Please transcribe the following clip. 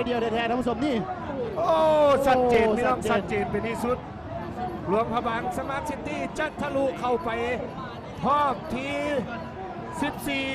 ດຽວແທ້ໆ ທ່ານຜູ້ຊົມນີ້. ໂອ້ ຊັດເຈນ ໂອ້ ພີ່ນ້ອງ ຊັດເຈນ ຊັດເຈນເປັນທີ່ສຸດ. ຫຼວງພະບາງສະມາດຊິຕີຈະທະລຸເຂົ້າໄປຮອບທີສິບສີ່